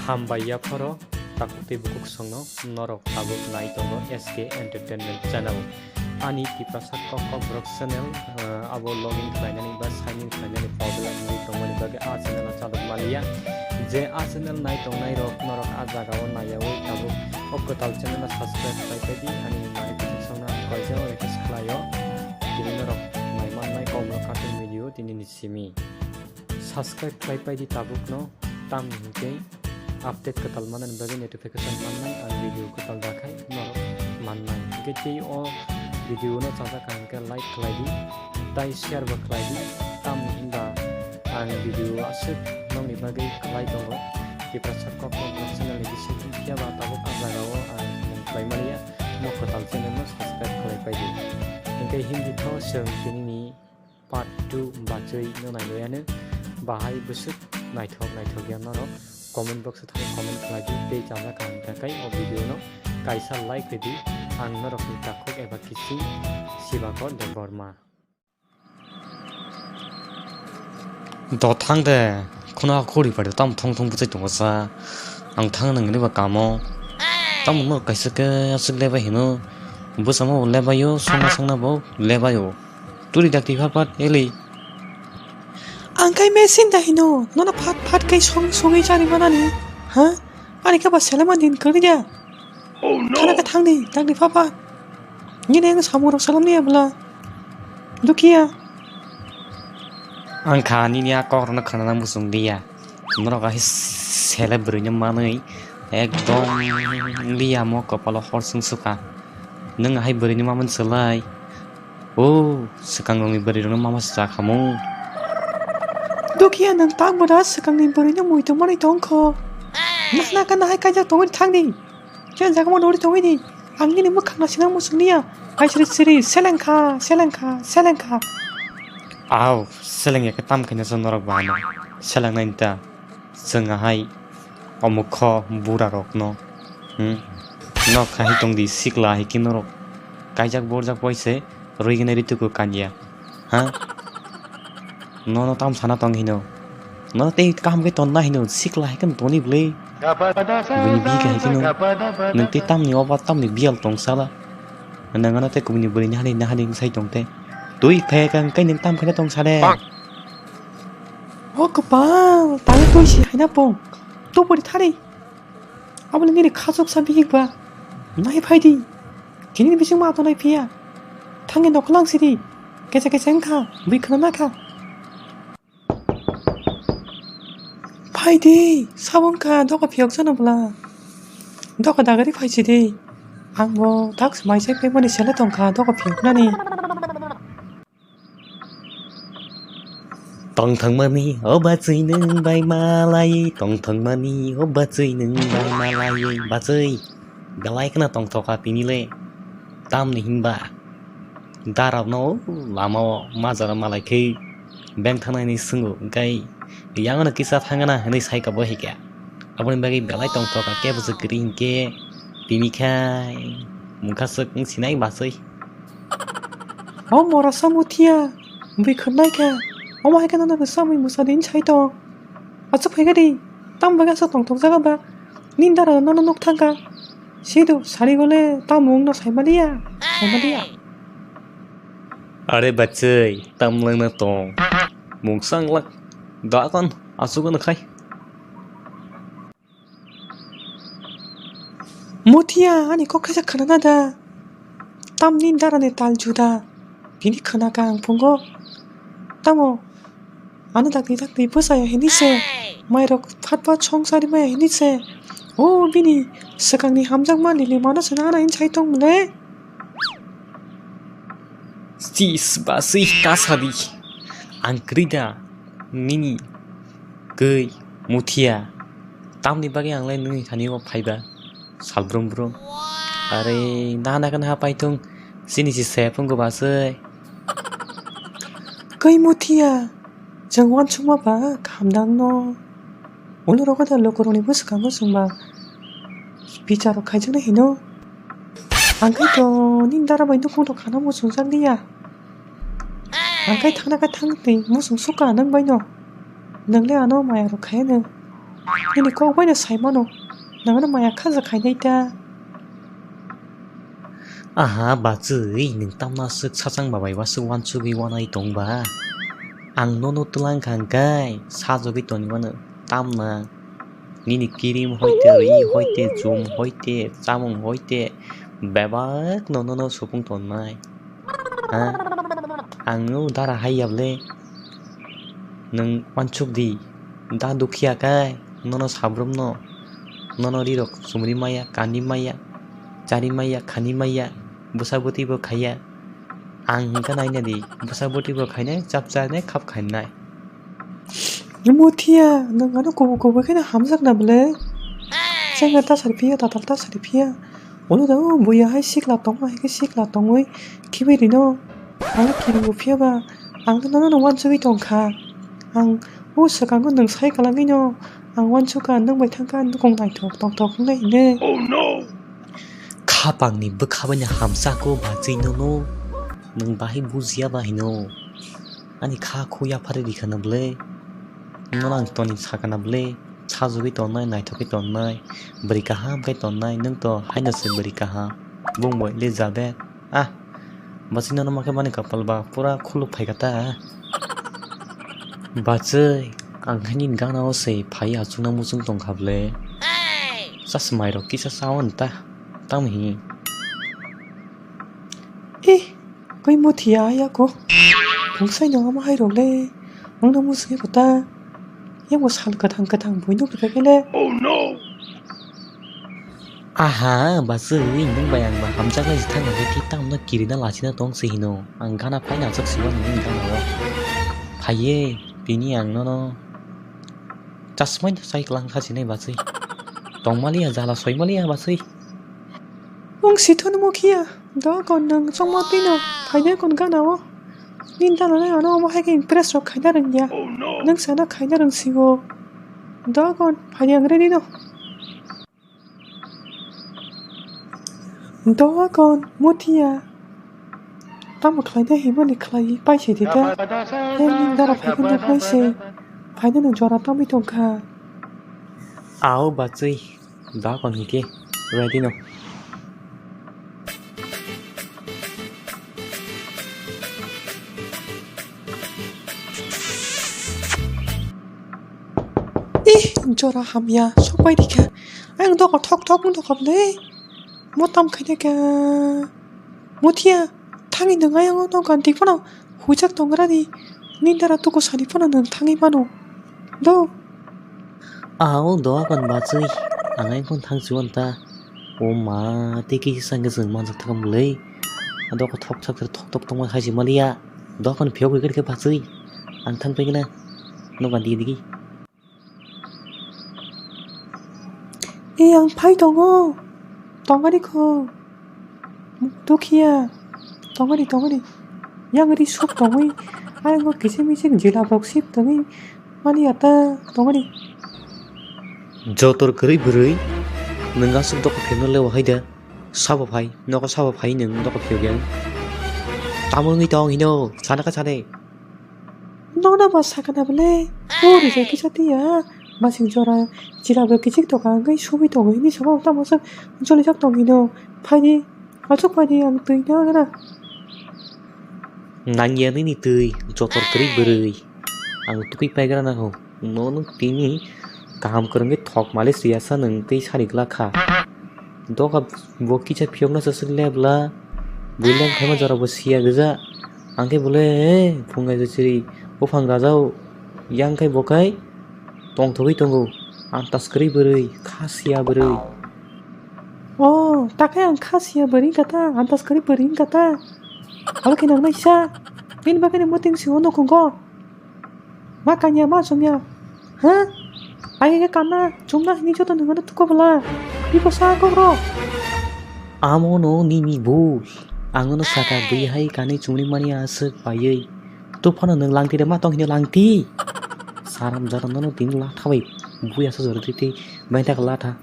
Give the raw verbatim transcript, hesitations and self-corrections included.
Hambai yapharo takhuk tei bukhuk songno norok tabuk nai tongo S K Entertainment Channel. Ani Tiprasa Kok Kok Borok Channel, ah, abo login khlainani ba sign in khlainani problem wngwi tongmani bagwi a channel o chalok maliya. Je a channel nai tongnai rok norok a jaga o naiyawi tabuk o kwtal channel o subscribe khlai paidi, ani nai bukhuk songno ang kaisa request khlaio. Tini norok nai mannai Komla Cartoon Video tini ni simi. Subscribe khlai paidi tabukno, tamni hinkhe update kwtal manani bagwi notification mannai, ang video kwtal dakhai norok mannai. Hinkhe tei o video no chajak kaham khe like khlai di, tai share bo khlai di, tamni hinba ang video aswk nokni bagwi khlai tongo. Tiprasa Kok Kok Borok Channel ni bisingtwi phiya ba tabuk a jaga o ang samung khlai maliya, mo kwtal channel no subscribe khlai paidi. Hinkhe himdi tho chwng tini ni part two bachwi no nainai ano bahai bwswk naithok naithok ya norok comment box o thangwi comment khlai di tei chajak kaham khe kai o video no kaisa like rwdi ang norokni takhuk eba kising Sibakor Debbarma. Do thang de, khuna khuri pai de, tam thong thong bwchai tongo sa. Ang thang nang ni ba kamo. Tam no kaisa ke aswk lebai hino. Bwsamo lebai yo, songna songna bo lebai yo. Turi dakti phat phat eli. Ang kai mesin da hino, nona phat phat kai song songwi chari manani. Ha? Ani khe ba selema din kwrwi ya. Thana khe thangdi, thangdi pha pha. Nini ang samung rok salam niya bwla. Dukiya. Ang kha nini a kok rokno khwnana muchung liya. Norok hai sele bwrwino manwi ekdom liya mo kopalo hor sung suka. Nwng hai bwrwino mamani swlai. O, swkang rokni bwrwi rokno mama se cha khamu. Dukiya nwng tak bwra swkangni bwrwino muitu manwi tongkho. Nahna ka nahai kaijak tongwi thangdi. Khe jaga mo dori tongwi di. Ang nini mwkhang nasinang muchung liya. Hai siri siri selengkha, selengkha, selengkha. Aw, seleng ya khe tam khaina sa norok ba ano. Seleng nai ta. Chwng ahai omukho bura rokno, hmm? Nok hai tongdi sikla hai khe norok kaijak borjak poise rwigwna rituku kanya, ha? Nono tam sana tong hino? Nono tei kaham khe tonna hino sikla hai khe toni bwlwi? Bini bihik hai khe nwng, nwng tei tamni oba tamni biyal tong sala? Nwng ano tei kubuni bwrwi nahani nahani wngsai tong tei twi phai khe nwng tei nwng tam khe tong sade? O kwpal, tangwi twi si haina pung. Tuburi thari. Aboni nini khachuksa bihik ba. Nai phai di. Kini bising ma to nai phiya. Thangwi noklang sidi. Kesa kesa wngkha. Bui khna nakha. Phai di. Sabo wngkha doka phiyok jano bwla. Doka dagari phai sidi. Ang bo tak swmai sai phaimani sele tongkha doka phiyok nani. Tongthokmani o bachwi nwng bai malai, tongthokmani o bachwi nwng bai malai, bachwi. Belai kheno tongthokha tini le. Tamni hinba darabno o lama o majra malai khe beng thangnani swngo, hwnkhe yang no kisa thangana hwnwi sai kabo hai khe. Aboni bagwi belai tongthokha kebo se kwrwi hinkhe tini khai mungkha swk wng sinai bachwi. O morasa Muthiya, bui khwnai kha. Omo hai khe nono bwsa mui bwsa din sai tong. Achuk phai kha di. Tam bagwi aswk tongthok jaga ba. Nini dara nono nuk thang kha. Sidu sari gole tamung no sai maliya. Sai maliya. Are bachwi, tam lwngna tong. Mung sang lak. Da kon, achuk no khai. Muthiya, ani kok khaisa khwnana da? Tamni darani tal juda. Bini khwna ka ang phungo. Tamo? Ano dakti dakti bwsaya hini se. Mairok phat phat song sari maya hini se. O bini swkangni hamjakma lili mano se nana hini sai tong mole. Chis, baswi ta sadi. Ang kwrwi da nini kwi Muthiya. Tamni bagwi ang lai nini thani o phaiba sal brum brum. Are, nana kan ha paithung, chini si se phungo baswi. Kwi Muthiya, chwng uansukma ba kaham dang no. Ulo rogo da lukurokni bwskango chwngba bicharo khaijaknai hino. Ang khai to nini dara bai nukhung rok khana muchungjak liya. Ang khai thangna khai thang twi muchung sukha nwng bai no. Nwng le ano maya rok khaya nwng. Nini kok bai no sai mano. Nangno maya khaja khainai ta. Aha, bachwi, nwng tamna swk sachang ba bai wasuk wansugwi wanai tong ba? Ang nono twlang kha hwnkhe sajagwi tongwi mano. Tamna nini kirim hoite, ri hoite, chum hoite, chamung hoite, bebak no nono supung tongnai. Ha? Ang no dara hai ya bwle. Nwng wansuk di, da dukhiya khe, nono sabrumno, nono rirok chumri maya, kanwi maya, chari maya, khani maya, bwsa bwtwi bo khaiya. Ang hwnkhe naina di, bwsa bwtwi bo khainai, chap chanai, khap khainai. Muthiya, nwng ano kubui kubui kheno hamjakna bwle? Chengna ta sari phiya, tatal ta sari phiya. Ulo da o buya hai sikla tongma hai khe sikla tongwi khibi rino. Ang kiribo phiya ba, ang nono no wansugwi tongkha. Ang o swkango nwng sai kwlangwino, ang wansukha nwng bai thangkha, nukung naithok tongthok wngnai hino. Khapangni bwkha bai no hamsako bachwi nono, nwng bahai bujiya ba hino. Ani kha khu yaphari rikha na bwle. Nono ang toni sakha na bwle. Sajagwi tongnai, naithokgwi tongnai, bwrwi kaham khe tongnai, nwng to haino se bwrwi kaham. Bung bo Elizabeth. Ah, bachwi nono ma khe mani kapal ba pura khuluk phaikha ta. Bachwi, ang khe nini gana o se phai achukna muchung tongkha bwle. Chasmai rok kisa chawan ta, tamo hi? Eh, koi mothiya ya ko. Bungsai no ama hai rok le. Ang no muchung kota. Yang bo sal kathang kathang bui nuk rikha kele. Aha, bachwi, nwng bai ang ba hamjak lai thang hwnkhe thik tamo no kirina lachina tong se hino. Ang gana phai na chak siwa nini gana o. Phaiye, tini ang nono. Chasmai no sai kwlang kha sinai bachwi. Tongmaliya jala soimaliya bachwi. Wng si thun mukhiya, do kon nwng chongma twi no phainai kon gana o. Nini dana nai ano omo hai khe impress rok khaina rwngya. Nwng sana khaina rwng si o. Do kon phainai ang ready no. Doagon, Mothiya. Tamo khlainai himani khlaiwi paisidi ta. Hei, nini dara phaikhe nuknai se. Phainani jora tamwi tongkha. Ao bachwi, Doagon hinkhe ready no. Ih, jora hamya, sokpai rikha. Ayang dogo thok thok wng tongkha bwle. Mo tam khaina kha. Mothiya, thangwi nwng ayang o nogo ganti phano huijak tongrani. Nini dara tuku sani phano nwng thangwi mano. Do. Ao Doagon bachwi, ang ayang phano thang siwan ta. O ma, tei kisa sangkhe chwng manjak thangkha bwle. Dogo thok thok thok thok tongma hai se maliya. Doagon phiyok rikha khe bachwi. Ang thang paikhe na. Nogo ganti digi. E, ang phai tongo. Tongari kho. Dukhiya. Tongari, tongari. Yang ri suk tongwi. Ayang o kiching miching jila bok sip tongwi. Mani ata tongari. Jotor kwrwi bwrwi. Nwng aswk doko phirno lewa hai da. Sabo phai. Nogo sabo phai nwng doko phiyok yang. Tamo wngwi tong hino. Sana kha sade. Nona ba sakana bole. Puri je kisa tiya. Masing jora chila bo kichik toka ngai subi tongo hini sama tamo sak jolijak tong hino. Phaidi. Achuk phaidi ang twi na gana. Nangya nini twi jotor kwrwi bwrwi. Ang tukui paigra na ho. Nono tini kaham kwrwngwi thok mali siyasa nwng tei sari glak kha. Doga bo kisa phiyokno swswk le bwla. Buileng khaima jora bo siya gwja. Ang khe bole, eh, phungai jachiri buphang rajao. Yang khai bo khai tongthogwi tongo. Antas kwrwi bwrwi, kha siya bwrwi. Oh, ta khai ang kha siya bwrwi wngkha ta, antas kwrwi bwrwi wngkha ta. Abo khe nang naisa. Bini bagwi ni muting si uno khungo. Ma kanya, ma chumya. Ha? Ai khe kanna, chumna hini joto nungano tuko bwla. Bibo sa kok rok. Amo no nini bul. Ang no saka bui hai kanwi chumri mani aswk paiwi. Tuphano nwng langti de ma tong hino langti. Saram jara nono tini latha bai. Bui asa jora titi. Bai tak latha.